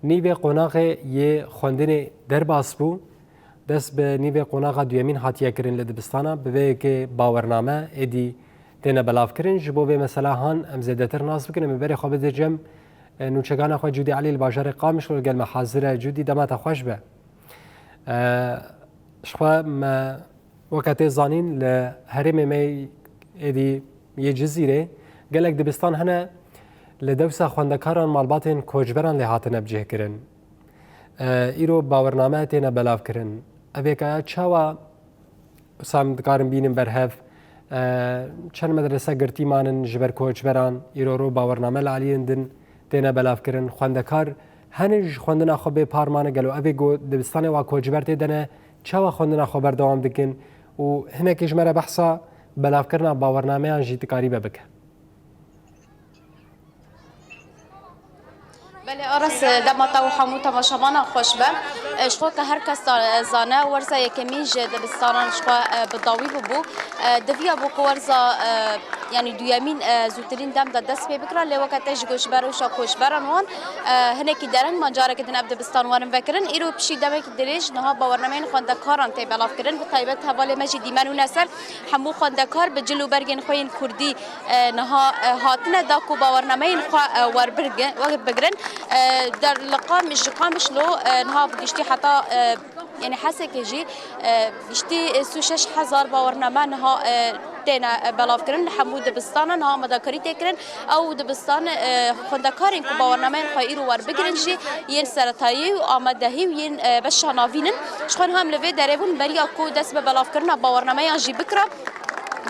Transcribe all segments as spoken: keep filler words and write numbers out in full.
Nîvê qonaxê yê xwendinê derbas bû, dest bi nîvê qonaxa duyemîn hatiye kirin li dibistana, bi vê yekê bawername êdî têne belavkirin. Ji bo vê mesela han em zêdetir nas bikin, em ê berê xwe bidin cem, e, nûçegana xwe Cûdî Elî li bajarê Qamişlo li gel me hazir e. Cûdî, dema te xweş be. E, Jixwe me weke tê zanîn, li herêmê me êdî yê Cizîrê gelek dibistan hene li dewsa xwendekaran malbatên koçberan lê hatine bicihkirin. E, îro bawername têne belavkirin. Ev yekaya çawa wisa em dikarin bînin berhev? E, çend medrese girtî manin ji ber koçberan, îro ro bawername li aliyên din têne belavkirin. Xwendekar hene ji xwendina xwe bê par mane, gelo ev ê ku dibistanê wa koçber tê de ne, çawa xwendina xwe berdewam dikin? Û hinekî ji me re behsa belavkirina bawernameyan jî dikarîbe bike. Belê Aras, dema te û hemû temaşevana xweş be. E, ji xwe ke her kes za-, zane, werza yekemîn ji dibistanan ji xwe, e, bi dawî bûbû. E, diviya bû ku werza, e, yanî duyemîn, e, zûtirîn dem de dest pê bikira, lê weke te jî got ji ber rewşa koçberan wan, e, hinekî dereng man careke din ev dibistan werin vekirin. Îro piştî demekî dirêj niha bawernameyên xwendekaran tê belavkirin. Bi taybet hevalê me jî Dîmen û Neser, hemû xwendekar bi cil û bergên xwe yên kurdî, e, niha, e, hatine da ku bawernameyên xwe, e, werbirgin-, werbigirin. E, der li Qam-, ji Qamişlo, e, niha giştî heta, e, Yanî Hesekê jî, e, giştî, e, sî û şeş hezar bawername niha, e, têne, e, belavkirin li hemû dibistanan, niha amadekarî tê kirin. Ew dibistan, e, xwendekarên ku bawernameyên xwe îro werbigirin jî yên seretayî û amadehî û yên, e, beşa navîn in. Ji xwe niha em li vê derê bûn, beriya ku dest bi belavkirina bawernameyan jî bikira.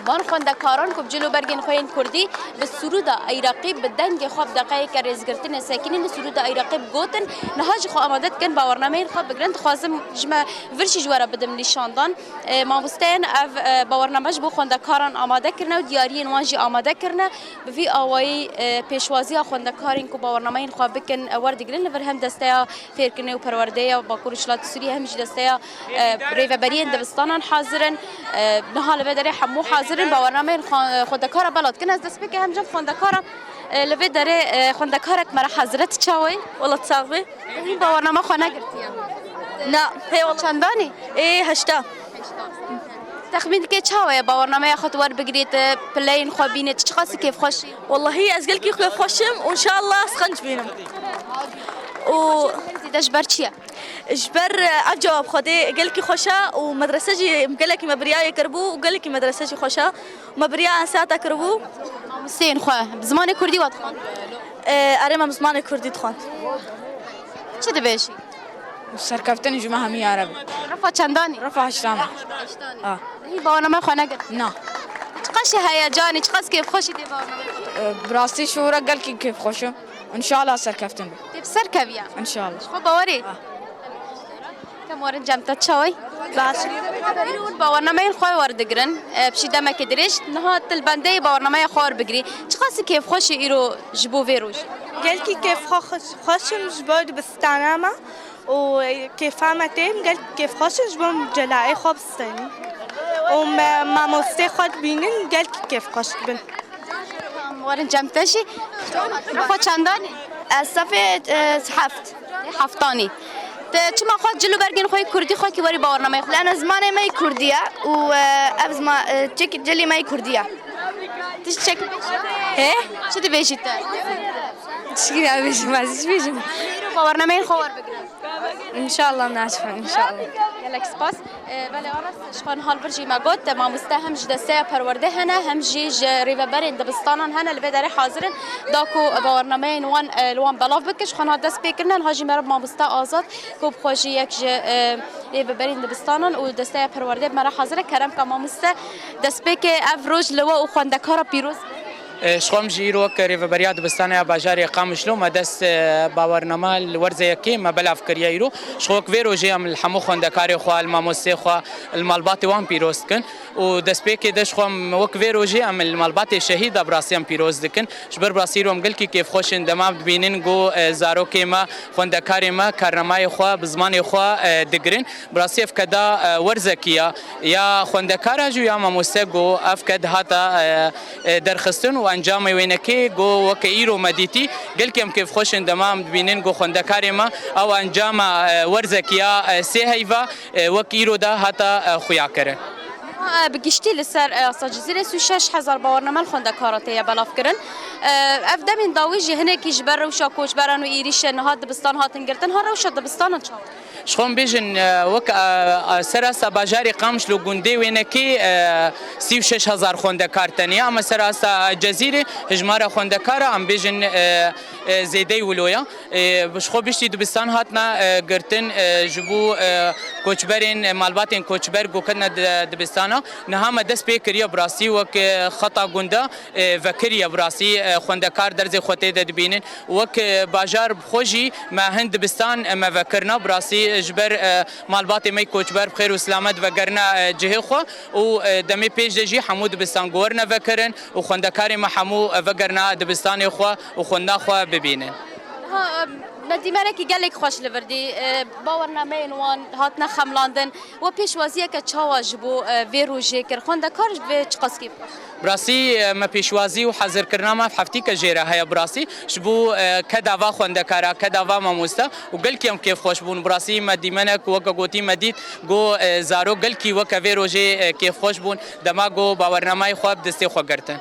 Van xwendekaran ku bi cil û bergên xwe yên kurdî, bi sirûda Îraqî, bi dengê xwe, bi deqeyeke rêzgirtinê sekinîn, bi sirûda Îraqî bi gotin, niha jî xwe amade dikin bawernameyên xwe bigirin. Dixwazim ji me vir jî ji we re bidim nîşandan. E, mamosteyên ev, e, bawername ji bo xwendekaran amade kirine û diyariyên wan jî amade kirine. Bi vî awayî, e, pêşwaziya xwendekarên ku bawernameyên xwe bikin, e, werdigrin. Li vir hem desteya fêrkirinê û perwerdeyê ya Bakur û Rojhilatê Sûriyê, hem jî desteya, e, rêveberiyên dibistanan hazir in. E, niha li vê derê hemû hazir in, bawernameyên xwe-, xwendekara bela dikin. Ez destpêkê hem cem xwendekara, e, li vê derê, e, xwendekarek me re hazir e. Tu çawa yî? Wela tu sax bî. Hîn bawername xwe negirtiye? Na, hê wela. Çendanî? Ê, heşta. Texmîn dike çawa ye bawernameya xwe tu werbigirî, tu pileyên xwe bînî, tu çiqas kêfxweş î? Wellahî ez gelkî kêfxweş im û înşallah ez qenc bînim. Û zêde ji ber çi ye? Ji ber, e, ev cewab xwedê gelkî xweş e û medrese jî gelekî me bi riyayê kiribû û gelekî medrese jî xweş e. Me bi riya enseata kiribû. Mamosteyên xwe bi zimanê kurdî we dixwend? E, erê, me bi zimanê kurdî dixwend. Çi dibêjî? Serkeftin ji me hemî ya Rebî. Refa çendanî? Refa heştan. Heştanî. Ha. Hîn bawername xwe negirt? Na. Çiqas jî heyecanî, çiqas kêfxweşî dê bawername? E, bi rastî şûra gelkî kêfxweş im. Înşallah serkeftin be. Tê bi ser keviya? Înşallah. Ji xwe bawerî? Ha. Kem werin cem te çaway? Baş. Bawernameyên xwe werdigirin. E, piştî demekê dirêj. Niha tu li bendeyê bawernameya xwe werbigirî. Çiqasî kêfxweşî îro ji bo vê rojê? Gelkî kêfxweş, xweş im ji bo dibistana me. û kêfa me tê, gelkî kêfxweş in ji bo em celayê xwe bistînin û me mamostê xwe dibînin, gelkî kêfxweş dibin. Werin cem te jî. Refa çendanî? Ez sefê, e, heft. Heftanî. Te çima xwe cil û bergên xwe yê kurdî xwe kî werî bawernameyê xwe? Lana zimanê me yê kurdî ye û, e, ev zima-, e, çek-, cilê me yê kurdî ye. Tu çek-, He? Çi dibêjî te? Çi dibêjim, ez çi bêjim? Îro bawernameyên xwe werbigirin. Înşallah naçim, înşallah. Gelek spas. E, belê Aras, ji xwe niha li vir jî me got, te mamoste hem ji desteya perwerdê hene, hem jî ji rêveberên dibistanan hene, li vê derê hazir in. Da ku bawernameyên wan, e, li wan belav bike, ji xwe niha dest pê kirine, niha jî me re mamoste Azad, ku bi xwe jî yek ji, e, rêveberên dibistanan û desteya perwerdê bi me re hazir e. Kerem ke mamoste, destpêkê ev roj li we û xwendekara pîroz be. E, ji xwe em jî îro wek rêveberiya dibistanê ya bajarê Qamişlo me dest, e, bawername li werze yekê me belav kiriye îro. Ji xwe wek vê rojê em li hemû xwendekarê xwe, li mamostê xwe, li malbatê wan pîroz dikin. û destpêkê de ji xwe em wek vê rojê em li malbatê şehîda bi rastî em pîroz dikin. Ji ber bi rastî îro em gelkî kêfxweş in dema em dibînin ku, e, zarokê me, xwendekarê me karnamayê xwe bi zimanê xwe, e, digirin. Bi rastî ev keda, e, werzekî ya, ya xwendekara jî û ya mamoste ku ev ked hata, e, e, derxistin û encamê wênekê ku weke îro me dîtî, gelkî em kêfxweş in dema em dibînin ku xwendekarê me ew encama, e, werzekî ya, e, sê heyva, e, wek îro de hata, e, xuyakirin. Niha, e, bi giştî li ser, e, asta Cizîrê sî û şeş hezar bawarname li xwendekara tê ye belavkirin. E, ev demên dawî jî hinekî ji ber rewşa koçberan û êrîşê niha dibistan hatin girtin. Ha rewşa dibistanan çawa? Ji xwe em bêjin, e, wek, e, e, ser asta bajarê Qamişlo gundê wênekê, e, sî û şeş hezar xwendekar tenê ye, ama ser asta Cezîrê hijmara xwendekara em bêjin, e, e, zêdey wilo ya. E, ji xwe biştî dibistan hatine, e, girtin, e, ji bo, e, koçberên, e, malbatên koçber ku ketine di-, dibistana. Niha me dest pê kiriye bi rastî wek, e, xeta gunda, e, vekiriye bi rastî, e, xwendekar derzê xwe tê de dibînin. Wek, e, bajar bi xwe jî me hin dibistan, e, me vekirina bi rastî, e, ji ber, e, malbatê me yê koçber bi xêr û silamet vegerine, e, cihê xwe û, e, demê pêş de jî hemû dibistan ku werine vekirin û xwendekarê me hemû, e, vegerine dibistanê xwe û xwendina xwe bibînin. Ha, e, me dîmenekî gelek xweş li vir dî. E, bawernameyên wan hatine xemlandin. We pêşwaziyeke çawa ji bo, e, vê rojê kir? Xwendekar ji vê çiqas kêfxweş? Bi rastî, e, me pêşwazî û hezirkirina me ev heftîke jê re heye bi rastî. Ji bo, e, keda va xwendekara, keda va mamoste û gelkî em kêfxweş bûn. Bi rastî me dîmenek weke gotî me dît ku, e, zarok gelkî weke vê rojê, e, kêfxweş bûn. Dema ku bawernamayê xwe bi destê xwe girtin.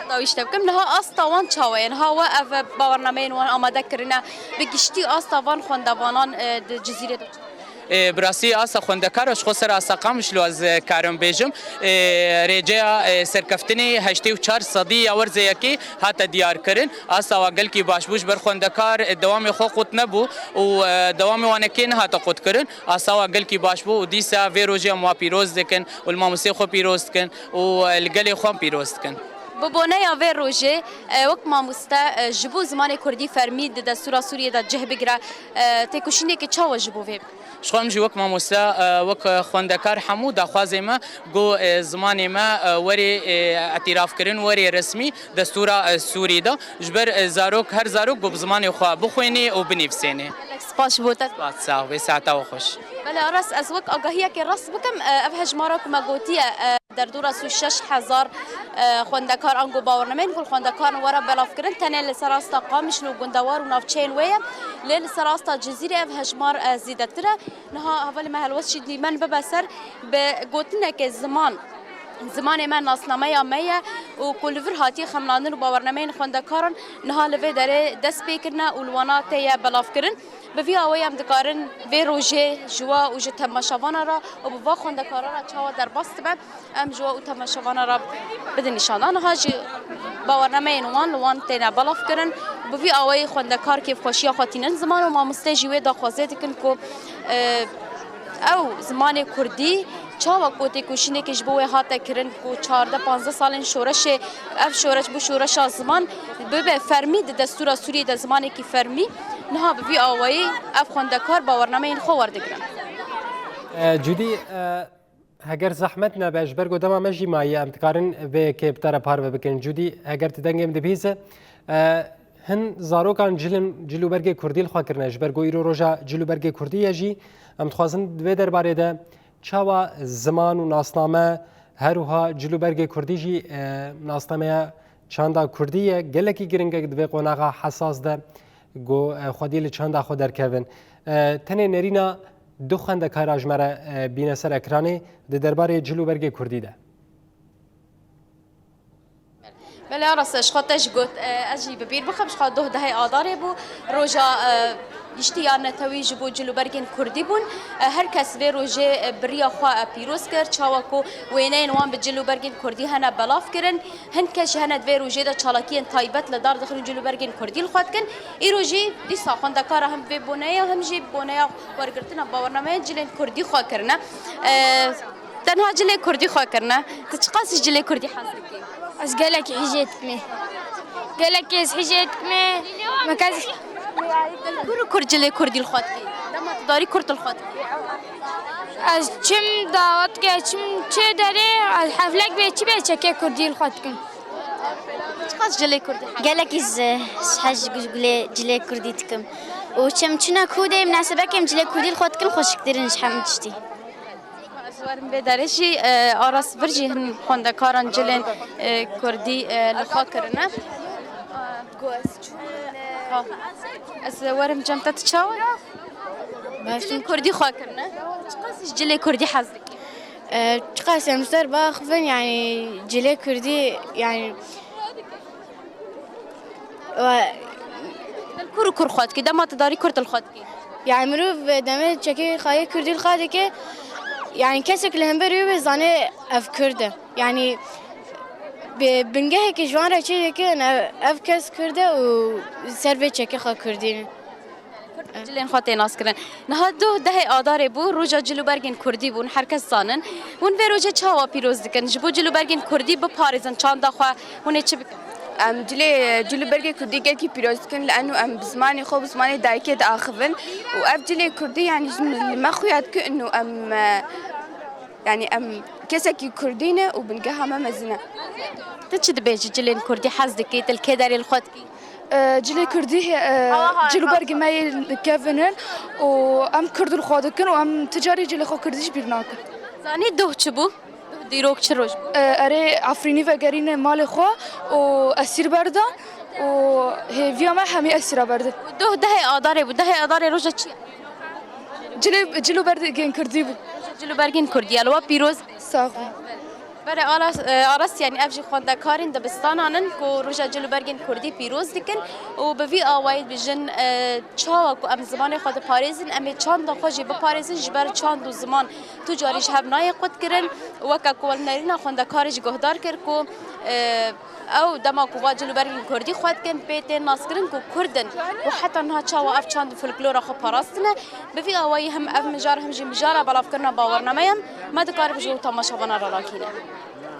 Dawî ji te bikim, niha asta wan çawa ye? Niha we ev bawernameyên wan amade kirine, bi giştî asta van xwendevanan, e, di Cizîrê de çawa ye? E, bi rastî asta xwendekara ji xwe ser asta Qamişlo ez, e, karim bêjim. E, rêceya, e, serkeftinê heştê û çar sedî ya werzê yekê hate diyar kirin. Asta wa gelkî baş bû ji ber xwendekar, e, dewamê xwe qut nebû û, e, dewamê wanekê nehate qut kirin. Asta wa gelkî baş bû û dîsa vê rojê em wa pîroz dikin û li mamostê xwe pîroz dikin û, e, li gelê xwe em pîroz dikin. Bi boneya vê rojê, e, wek mamoste, e, ji bo zimanê kurdî fermî di destûra Sûriyê de cih bigire, e, têkoşînekê çawa ji bo vê bike? Ji xwe em jî wek mamoste, e, wek xwendekar hemû daxwazê me ku, e, zimanê me, e, werê, e, îtîrafkirin, werê resmî destûra, e, Sûrî de. Ji ber, e, zarok, her zarok ku bi zimanê xwe bixwênê û binivîsênê. Gelek spas ji bo te. Spas, sax bê, saeta we xweş. Belê Aras, ez wek agahiyekê rast bikim, e, ev hejmara ku me gotiye, e, derdora sî û şeş hezar, e, xwendekar ango bawernameyên ku xwendekaran were belavkirin, tenê li ser asta Qamişlo gundewar û navçeyên wê ye, lê li ser asta Cizîrê ev hejmar, e, zêdetir e. Niha hevalê me Helwest jî dîmen bibe ser bi gotinekê ziman, zimanê me nasnameya me ye û ku li vir hatiye xemlandin û bawernameyên xwendekaran niha li vê derê dest pê kirine û li wana tê ye belavkirin. Bi vî awayî em dikarin vê rojê ji we û ji temaşevana re û bi va xwendekara re çawa derbas dibe, em ji we û temaşevana re bidin nîşan. Aniha jî bawernameyên wan li wan têne belavkirin. Bi vî awayî xwendekar kêfxweşiya xwe tînin ziman û mamosteyê jî wê daxwazê dikin ku, e, ew zimanê kurdî çawa ku têkoşînekê ji bo wê hate kirin ku çardeh panzdeh salên şoreşê, ev şoreş bû şoreşa ziman, bibe fermî di destûra Sûriyê de zimanekî fermî. Niha bi vî awayî ev xwendekar bawernameyên xwe werdigrin. E, Cudî, e, heger zehmet nebe, ji ber ku dema me jî maye, em dikarin vê yekê bi te re parve bikin. Cudî, heger tu dengê min dibihîze, e, hin zarokan cilin, cil û bergê kurdî li xwe kirine. Ji ber ku îro roja cil û bergê kurdî ye jî, em dixwazin di vê derbarê de çawa ziman û nasname, her wiha cil û bergê kurdî jî, e, nasnameya çanda kurdî ye, gelekî giring e di vê qonaxa hesas de ku, e, xwedî li çanda xwe derkevin. E, tenê nerîna du xwendekara ji me re, e, bîne ser ekranê di derbarê cil û bergê kurdî de. Belê Aras, ji xwe te jî got, e, ez jî bi bîr bixim, ji xwe doh dehê Adarê bû, roja, e, giştî ya netewî ji bo cil û bergên kurdî bûn. E, her kes vê rojê, e, bi riya xwe, e, pîroz kir, çawa ku wêneyên wan bi cil û bergên kurdî hene belav kirin. Hin kes ji hene di vê rojê de çalakiyên taybet li dar dixin û cil û bergên kurdî li xwe dikin. Îro jî dîsa xwendekara him bi vê boneya, him jî boneya wergirtina bawernameyên cilên kurdî xwe kirine. E, tenha cilê kurdî xwe kirine. Tu çiqas ji cilê kurdî hez dikî? Ez gelekî hîjê dikimê. Gelekî ez hîjê dikimê. Me kes Kur û kur cilê kurdî li xwe dikî? Dema tu darî kur tu li xwe dikî? Ez çim dawet ke çim çi derê, ez heflek bê çi bê çekê kurdî li xwe dikim. Çiqas cilê kurdî hezir? Gelekî ji ji hez ji gulê cilê kurdî dikim. Û çim çina ku dê minasebekê em cilê kurdî li xwe dikim xweşiktir in ji hemû tiştî. Ez werim vê derê jî, e, Aras vir jî hin xwendekaran cilên, e, kurdî, e, li xwe kirine. Ku ez çûm, e, ha. Ez werim cem te, tu çawa? Cilên kurdî xwe kirine. Çiqas ji cilê kurdî hez dikî? E, çiqas em ser biaxivin, yani cilê kurdî, yani, we Dil kur û kur xwe dikî, dema tu darî kurd li xwe dikî. Yani mirov demê çekê xayê kurdî li xwe dike, yani kesek li hember wî bê zanê ev kurd e. Yani bi bingehekî ji wan re çê dikin, ev, ev kes kurd e û ser vê çekê xwe kurdî ne. Cilên xwe tê naskirin. Niha doh dehê Adarê bû, roja cil û bergên kurdî bûn, her kes zanin. Hûn vê rojê çawa pîroz dikin? Ji bo cil û bergên kurdî biparêzin, çanda xwe, hûn ê çi bikin? Em cilê, cil û bergê kurdî gelkî pîroz dikin, li eno em bi zimanê xwe, bi zimanê dayikê diaxivin û ev cilê kurdî, yanî ji li me xuya dikin û em, e, yanî em kesekî kurdî ne û bingeha me mezin e. Tu çi dibêjî, cilên kurdî hez dikî, tu li kê derê li xwe dikî? E, cilê kurdî, e, cil û bergê me yê kevin in û em kurd li xwe dikin û em ti carî cilê xwe kurdî ji bîr nakin. Zanî doh çi bû? Doh dîrok çi roj bû? E, erê Efrînî vegerîne malê xwe û esîr berdan û hêviya me hemî esîra berdin. Doh dehê Adarê bû. Dehê Adarê roja çi ye? Cilê, cil û bergên kurdî bû. Cil û bergên kurdî ye. Li we pîroz. Sax bû. Berê Aras, e, Aras, yanî ev jî xwendekarên dibistanan in ku roja cil û bergên kurdî pîroz dikin û bi vî awayî dibêjin, e, çawa ku em zimanê xwe diparêzin, em ê çanda xwe jî biparêzin, ji ber çand û ziman tu carî ji hev nayê qutkirin. Weke ku we li nerîna xwendekarê jî guhdar kir ku, e, ew dema ku va cil û bergên kurdî xwe dikin, pê tên naskirin ku kurd in û heta niha çawa ev çand û folklora xwe parastine. Bi vî awayî hem ev mijar hem jî mijara belavkirina bawernameyan me dikaribin ji bo temaşevana re rakîne.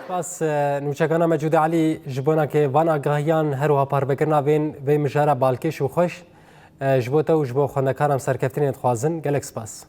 Spas, e, nûçegana Mecûdê Elî ji bona ke van agahiyan her wiha parvekirina vên vê mijara balkêş û xweş, e, ji bo te û ji bo xwendekaran serkeftinê dixwazin. Gelek spas.